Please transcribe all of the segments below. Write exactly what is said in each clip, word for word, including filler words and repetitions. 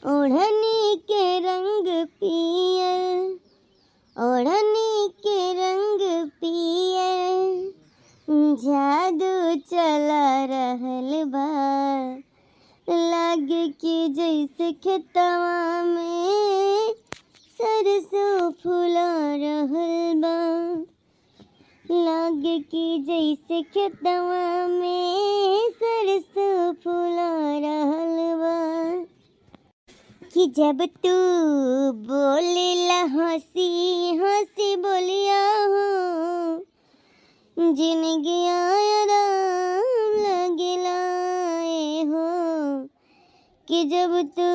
ओढ़नी के रंग पियर, ओढ़नी के रंग पियर, जादू चला रहल बा। लागे कि जैसे खेतवा में सरसों फुला रहल बा। लागे कि जैसे खेतवा में सरसों फुला रहल बा। कि जब तू बोलेला हँसी हँसी बोलिया हो, जिनगिया आराम लगेला ए हो। कि जब तू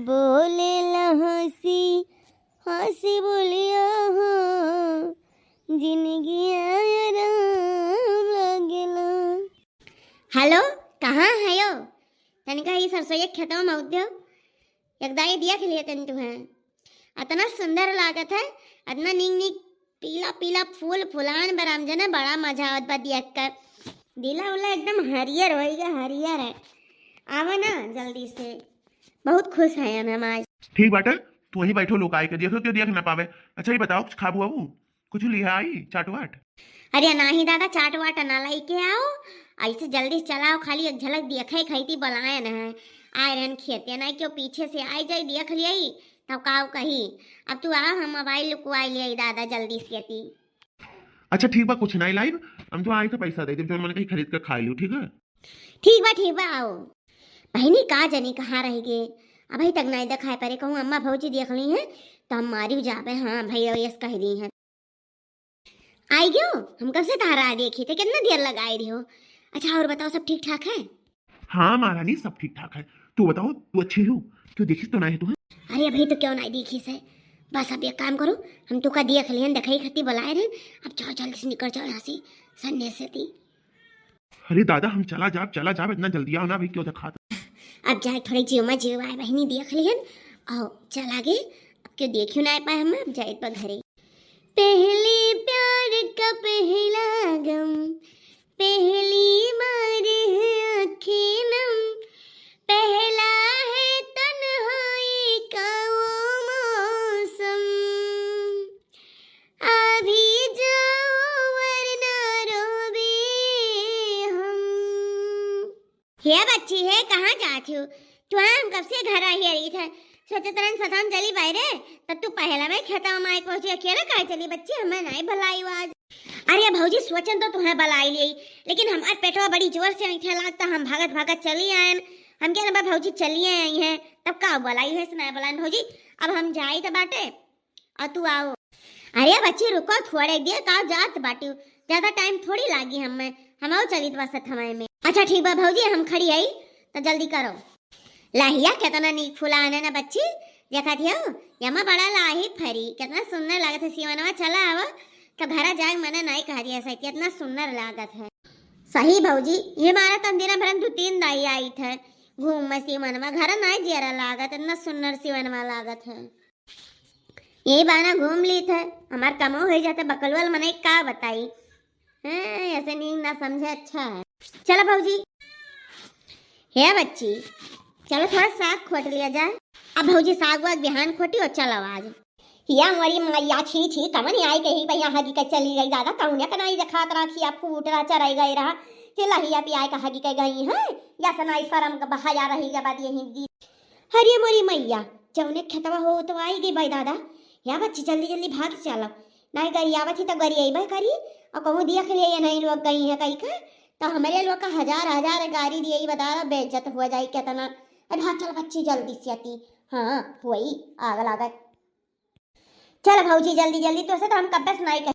बोलेला हँसी हँसी बोलिया हो, जिनगिया आराम लगेला। हेलो, कहाँ हयो? तनिका ई सरसोईया खेतवा में उद्यो। एक दाई देख लिए तन तुहे, अतना सुंदर लागत है, अतना नीक नीक पीला पीला फूल फुलान बा राम जने, बड़ा मजा आवत बा देख कर। दिला उला एकदम हरियर होई गया, हरियर है। आवा ना जल्दी से, बहुत खुश है हम, हम आज। ठीक बाटे, तू वहीं बैठो, लोग आए के देखो, क्यों देख ना पावे। अच्छा, ये बताओ, कुछ खाबू आबू? कुछ लिहा आई, चाट वाट? अरे नाही दादा, चाट वाट ना लाई के आओ, ऐसे जल्दी से चलाओ, खाली एक झलक देखे खैती बोलाए न है। आए रहन खेते ना, क्यों पीछे से आई जाई, देख लियाई, तब काव कही। अब तू आ, हम मोबाइल लुकवाई लियाई दादा, जल्दी से ती। अच्छा ठीक बा, कुछ नहीं लाइब, हम तो आई तो पैसा दे देब, जौन मन कहीं खरीद के खा लियो, ठीक है? ठीक बा, ठीक बा, आओ। बहिनी का जनी कहाँ रह गए, अबही तक नहीं देखाए परे, कहूँ अम्मा भौजी देख ली हैं तो हम मारी जाबे। हाँ भैया, यस कह दी हैं। आई गयो, हम कब से तारा देखी थे, कितना देर लगाए रही हो। अच्छा और बताओ, सब ठीक ठाक है? हाँ महारानी, सब ठीक ठाक है। तू बताओ, तू अच्छी हो? क्यों देखिस तो ना है तू, हैं? अरे अभी तो क्यों नहीं देखिस है, बस अब एक काम करो, हम तो का देख लियन, देखाई खती बुलाए रहे, अब जाओ जल्दी से निकल जाओ यहाँ से, सन्ने से ती। अरे दादा, हम चला जाब, चला जाब, इतना जल्दी आओ ना भाई, क्यों दिखात? अब जाए थोड़े जीव में जीव आए बहिनी, देख लिहन और चला गए। अब क्यों देखियो ना पाए हम, अब जाए पर घरे। पहले प्यार का पहला गम, पहली बार है आँखें नम, पहला है तन्हाई का वो मौसम। अभी जाओ वरना रोबे हम। हे बच्ची, हे कहाँ जात हो? तुहां हम कब से घर आई रही थे, सोचत रहन सथाम चली बाहरे, तब तू पहला में खेतवा में आई पहुँची, अकेले काहे चली बच्ची, हमें नहीं बुलाई आज। अरे भौजी, सोचन तो तुहें बुलाई ली, लेकिन हमार पेटवा बड़ी जोर से ऐंठे लागता, हम भागत भागत चली आयन। हम कहे ना भौजी चली आई हैं, तब का बुलाई है, से नहीं बुलायन भौजी। अब हम जाई तो बाटे, और तू आओ। अरे बच्ची रुको, थोड़े देर का जात बाटी, ज्यादा टाइम थोड़ी लागी हमें, हम आओ चलित बसत हवाई में। अच्छा ठीक बा भौजी, हम खड़ी आई, तो जल्दी करो। लाहिया कितना नीक फुलान है ना बच्ची, देखत हो, यमा बड़ा लाही फरी, कितना सुंदर लागत है सिवनवा। चला आवा, तो घरा जाए मने नहीं कह दिया सही, कितना सुंदर लागत है। सही भौजी, ये मारा तन दिना भरन दो तीन दाई आई थे, घूम में सिवनवा, घर नहीं जियरा लागत, इतना सुंदर सिवनवा लागत है। ये बाना घूम ली थे, हमार कमो हो जाते, बकलवल मने का बताई। हैं, ऐसे नींद ना समझे, अच्छा है। चलो भौजी। हे बच्ची, चलो थोड़ा साग खोट लिया जाए। अब भौजी साग वाग बिहान खोटी और चलो आज। या मोरी मैया, छी छी, कमन आई कही भैया हगी के चली गई दादा, कौने के नाई देखात रहा, खिया फूट रहा, चराई गई रहा, कि लहिया पियाए का हगी के गई है, या सनाई शरम का बहाया रही के बाद यही दी। अरे मोरी मैया, जौने खेतवा हो तो आई गई भाई दादा। या बच्ची जल्दी जल्दी भाग चलो, नहीं गरियावत ही तो गरियाबे करी, और कहूँ देख लिया ये नहीं लोग गई है कहीं का, तो हमारे लोग का हजार हजार गारी दिए ही बता रहा, बेइज्जत हुआ जाए कितना। अरे भाग चलो बच्ची जल्दी से आती। हाँ हुई आग लागत। चल भौजी जल्दी जल्दी, तो से तो हम कब्बे से नहीं कहे।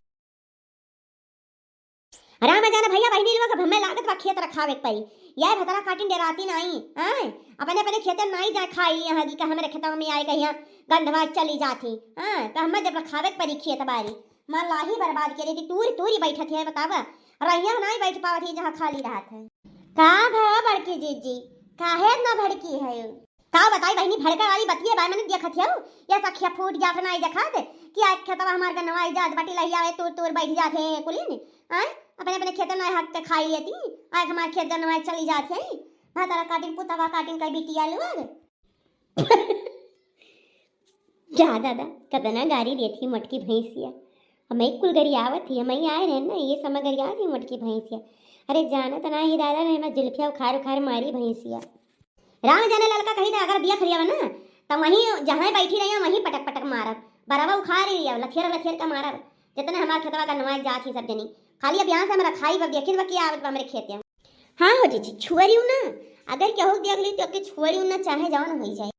राम जाने भैया बहिनी लोग, अब हमें लागत बा खेत रखावे के पड़ी। यह भतरा काटिन डेराती नाई, आय? अपने अपने खेते नाई जाए खाई लिया हगी का हमरे खेतवा में आए कहिया गंधवा चली जाती। हाँ, तो हमें जब रखावे के पड़ी खेत बारी, मार लाही बर्बाद के देती, तूरी तूरी बैठत है, बतावा। रहिया नाई बैठ पावत है जहाँ खाली रहत है। का भवा बड़की जीजी, काहे इतना भड़की है? का बताई बहिनी, भड़का वाली बतिये बाय, मने देखत हऊ, या सखिया फूट जात नाई देखत, कि आज खेतवा हमार गनवा आई जात बाटी, लहिया आवे तूर तूर बैठ जात है कुलिन, आय, अपने अपने खेत में हक के खाई लेती, आज हमार खेत गनवा चली जात है, भातारा काटिन पुतवा काटिन कई बिटिया लोग। जा दादा, कतना गारी देत ही मोटकी भैंसिया। हमई कुल गरियावत ही, हमई आए रहे ना, ये समय गरियावत ही मोटकी भैंसिया। अरे जानत ना ही दादा, मैं, मैं जुल्फिया उखार उखार मारी भैंसिया। राम जाने ललका कही था, अगर बिया खरियावा ना, त वहीं जहाँ बैठी रही, वहीं पटक पटक मारब। बरवा उखार लिया, लथियर लथियर का मारब। जितने हमार खेतवा का नवाई जात ही सब जनी, खाली अब यहाँ से हम रखाई, अब देखी बा के आवत बा हमरे खेते। हाँ हो जीजी, छुअरिउ ना, अगर केहू देख ली तो के छुअरिउ ना, चाहे जवन होई जाए।